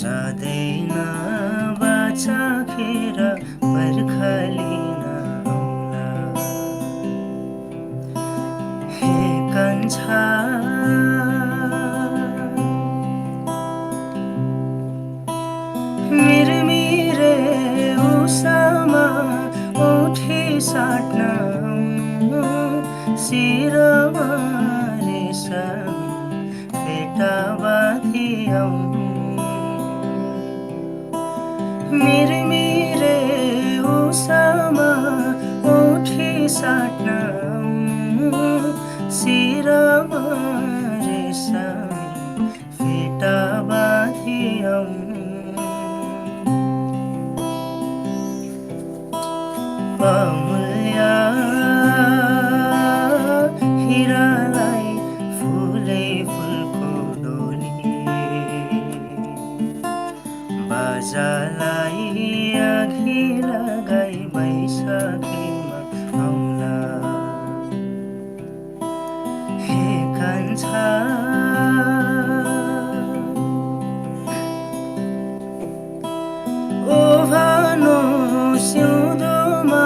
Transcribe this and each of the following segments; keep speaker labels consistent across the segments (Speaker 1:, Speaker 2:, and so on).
Speaker 1: जाँदैन बाछा खेर पर्खालिन आउला हे कान्छा मिरमिरे उसामा उठी साट्न शिरमा रेशमी फेटा बाँधी आउनु मिरमिरे उसामा उठी साट्न शिरमा रेशमी फेटा बाँधी आउनु अमूल्य हिरालाई फुलै फुलको डोली बाजालाई आँखी लगाई बैशाखीमा आउला हे कान्छा ओभानो सिउँदोमा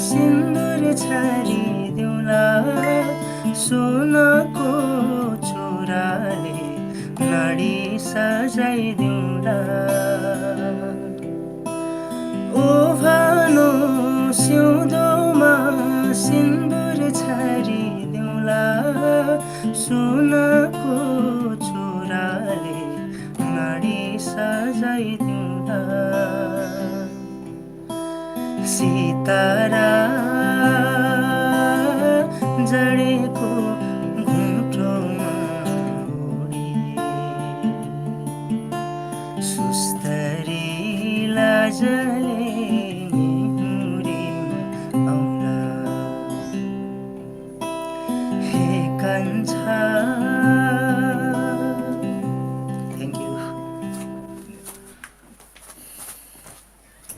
Speaker 1: सिन्दुर छरिदिउँला सोनाको चुराले नाडी सजाइदिउँला ओभानो सिउँदोमा सिन्दुर छरिदिउँला सोनाको चुराले नाडी सजाइदिउँला सितारा जडेको घुम्टोमा उडी सुस्तरी लाजले निहुरीमा आउला हे कान्छा thank you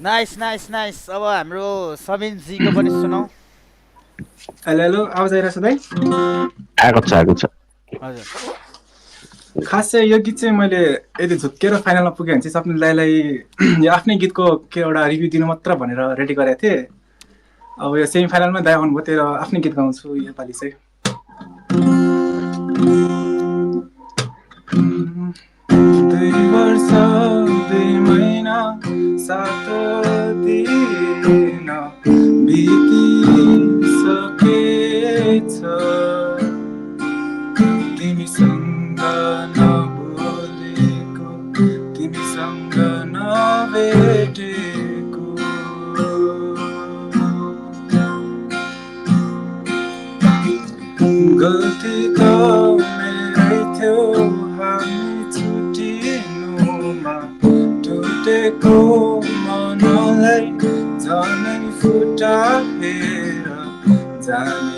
Speaker 2: nice nice nice अब हाम्रो सबिन जीको पनि सुनाऊ
Speaker 3: हेलो हेलो आवाज आइरहेछ दाइ
Speaker 4: आएको छ
Speaker 2: हजुर
Speaker 3: खास चाहिँ यो गीत चाहिँ मैले यदि झुक्केर फाइनलमा पुगेँ भने चाहिँ सपना दाइलाई यो आफ्नै गीतको के एउटा रिभ्यू दिनु मात्र भनेर रेडी गरेको थिएँ अब यो सेमी फाइनलमा दाइ आउनुभयो त्यही आफ्नै गीत गाउँछु योपालि चाहिँ दुई वर्ष दुई महिना सातो दिन बितिसकेछ तिमीसँग नबोलेको तिमीसँग नभेटेको गल्ती त मेरै थियो हामी छुटिनुमा टुटेको मनलाई झनै फुटाएर जाने